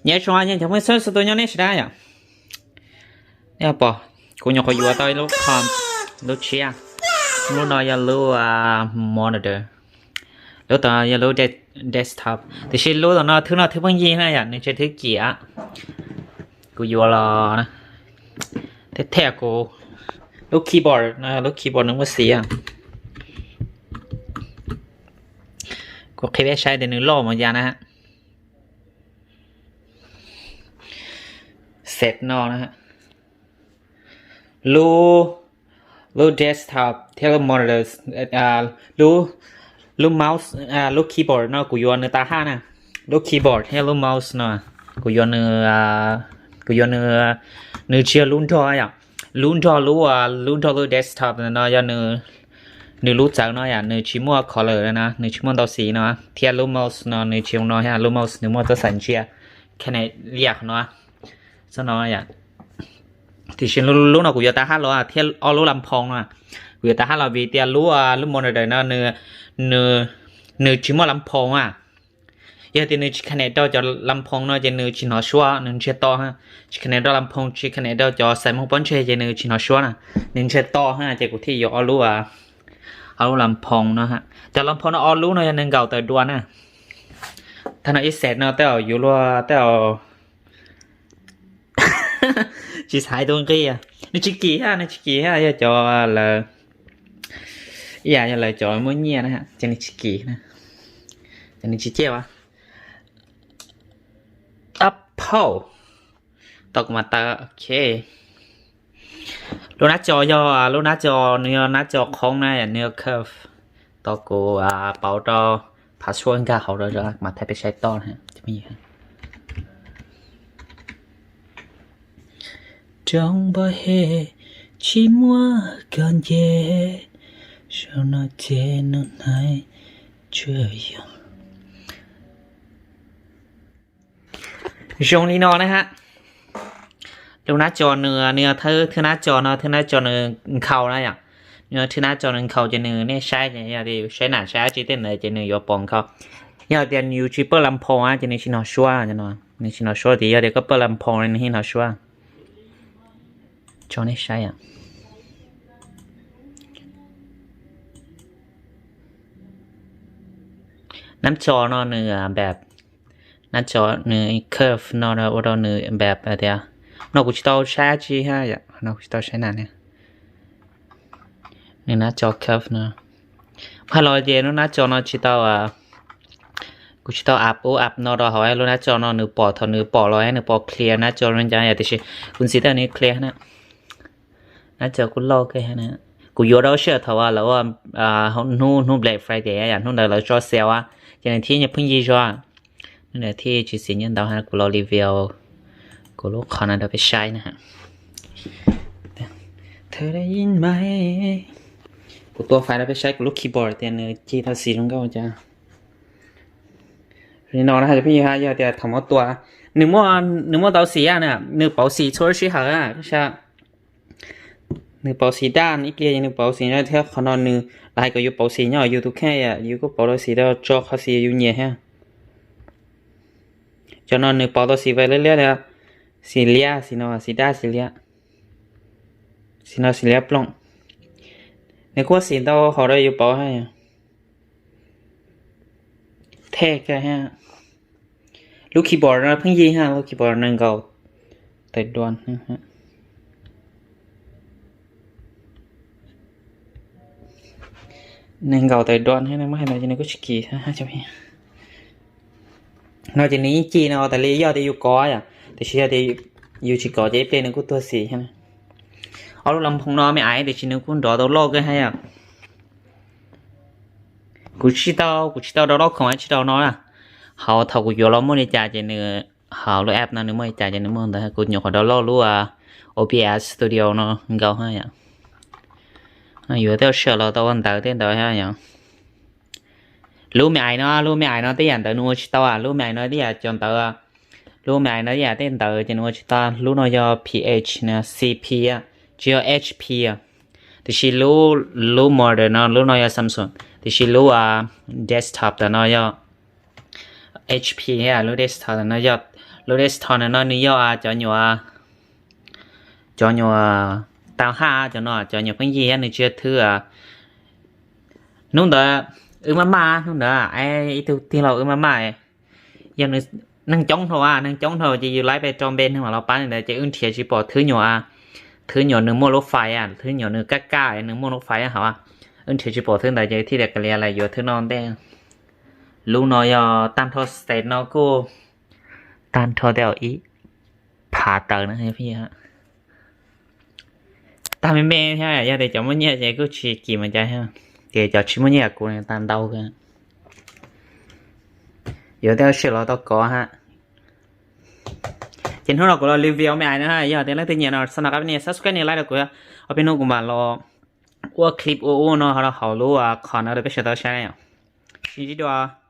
Nyob zoo, nyob zoo cov phooj ywg txhua tus nyob nej sawv daws yom. Nej pom kuv nyuam qhuav yuav tau ib lub com, lub tshiab. Lub no yog lub monitor, lub tom yog lub desktop, tiam sis lub tom no thwb no thwb pheej yig na yom, nws tsis thwb kim. Kuv yuav los thiab, kuv lub keyboard no, lub keyboard nws muaj xim. Kuv qhia peb saib tias nws loj mus cas na. Set no na, lub, lub desktop thiab lub monitor, lub, lub mouse, lub keyboard no kuv yuav nws tau hab na. Lub keyboard thiab lub mouse no kuv yuav nws, kuv yuav nws, nws tsis yog lub nrog yom. Lub nrog lub, lub nrog lub desktop no yog nws lub txawv no yom, nws tsis muaj color na, nws tsis muaj ntau xim no, thiab lub mouse no nws tsis zoo no, lub mouse nws muaj txoj xaim ntsia kha ne liaj qhov no, txoj no yom. Tiam sis lub no kuv yuav tau hab los thiab ob lub las phoos no, kuv yuav tau hab los vim tias lub, lub monitor no nws tsis muaj las phoos a. Yog tias nws tsis kha ne rau cov las phoos no ces nws tsis hnov suab, nws ntsiag to. Tsis kha ne rau las phoos, tsis kha ne rau cov xaiv moog pob ntseg ces nws tsis hnov suab na, nws ntsiag to ha. Ces kuv thiaj yuav ob lub, ob lub las phoos no. Cov las phoos no ob lub no yog nees nkaum tawm duas na. Tag no ib set no tej zaum yuav luag tej zaum tsis xaiv tus nqi, nws tsis kim ha, nws tsis kim ha, yog cov lawv, ib yam yog lawv cov muaj nyiaj na, ces nws tsis kim, ces nws tsis ciaj. Apple, tau kuv mas tau, ok. Lub nab co yog, lub nab co nws yog nab co qhoob na, nws yog curve. Tau kuv pauv rau password nkag hauv rau mas thaij peb saib toj. Roob npog he tsis muaj koj nce, saum no ces nug hnaiv tsuag yog. Zoo li no na ha. Lub nab co nws, nws yog thwb nab co no, thwb nab co nws nkhaus na yom. Nws thwb nab co nws nkhaus ces nws, nej saib ces yog tias yus saib nam saib dab tsi tej ntawd ces nws yuav pom nkhaus. Yog tias yus tsis pawj las phoos ces nws tsis hnov suab no, nws tsis hnov suab tias, yog tias koj pawj las phoos nws thiaj hnov suab. Tso nej saib. Nab co no nws npab, nab co nws curve no ua rau nws npab tias, no kuv tsis tau saib dab tsi ha, no kuv tsis tau saib nam ne. Nws nab co curve no, hais los ces lub nab co no tsis tau, kuv tsis tau ap ub ap no rau hauv lub nab co no, nws pom thaum nws pom los nws pom clear nab co zoo cas yom, tiam sis kuv ntxiv tau nws clear na. Nab co kuj loj kawg na. Kuv yuav rau sij hawm thaum lawv ua hnub, hnub Black Friday yom, hnub ntawd lawv tso sale, ces nws thiaj pheej yig zog. Hnub ntawd thiaj tsis xis nyiaj ntau, kuv los review kuv lub qhov no rau peb saib na. Kuv tua fais rau peb saib kuv lub keyboard tias nws cig tau xim zoo nkauj cas. Li no na, pheej yig ha, yog tias thaum muab tua, nws muaj, nws muaj ntau xim na, nws pauv xim txhua sij hawm. Nws pauv xim daj ib pliag, nws pauv xim no thiab qhov no nws, lawv hais kom yus pauv xim nyob yus tus kheej, yus kuj pauv tau xim rau tso qhov xim yus nyiam thiab. Cov no nws pauv tau xim vais liab liab li, xim liab, xim no xim daj xim liab, xim no xim liab plooj. Nws kuj xim ntau hom rau yus pauv thiab. Thej kawg thiab. Lub keyboard no pheej yig ha, lub keyboard nees nkaum tawm duas. Nees nkaum tawm duas thiab, muab hais ntawd ces nws kuj tsis kim. No ces nws yeej ci no tas li, yog tias yus kov yom, tiam sis yog tias yus tsis kov ces ib pliag nws kuj tuag xim thiab. Ob lub las phoos no me aiv tiam sis nws kuj nrov tau loj kawg thiab yom. Kuv tsis tau, kuv tsis tau rau lub khoom tsis tau no na. Hauv thaum kuv yuav los muaj li cas ces nws, hauv lub app no nws muaj li cas ces nws muaj ntawd. Kuv nyuam qhuav download lub OBS Studio no nkaus thiab yom. Yuav tej sij hawm los tau ua ntawv tej ntawd thiab yom. Lub me aiv no, lub me aiv no tej yam ntawd nws ua tsis tau, lub me aiv no tej yam cov ntawd, lub me aiv no tej yam tej ntawd ces nws ua tsis tau. Lub no yog PH, CP, tsis yog HP. Tiam sis lub, lub monitor no, lub no yog Samsung, tiam sis lub desktop tam no yog H P, lub desktop no yog, lub desktop no nws yog cov nyuam, cov nyuam tau haj cov no, cov nyuam pheej yig nws tsis yog thwb. Hnub ntawd wb maj maj, hnub ntawd ib tug tij laug wb maj maj, yog neeg coob dhau, neeg coob dhau ces yus laib pes rau npe neeg mam los pab li ntawd ces wb nrhiav tsis pom thwb nyuam, thwb nyuam nws muaj lub fais, thwb nyuam nws kaj kaj nws muaj lub fais hauv. Wb nrhiav tsis pom thwb ntawd ces thiaj li kav liam yuav thwb no ntej. Lub no yog tag nrho state no kuj tag nrho tau ib phav tawm na. Tag me me thiab, yog tias cov muaj nyiaj ces kuj tsis kim mas cas, ces cov tsis muaj nyiaj kuv tag ntau. Yuav tej sia los tau kov ha. Ces hnub no kuv los review me ais no, yog tias leej twg nyiam no xav no qab nias subscribe nias like rau kuv, ob peb hnub kuv mam los ua clip ua ua no ho rau hauv lub qhov no rau peb sawv daws saib. Sib ntsib dua.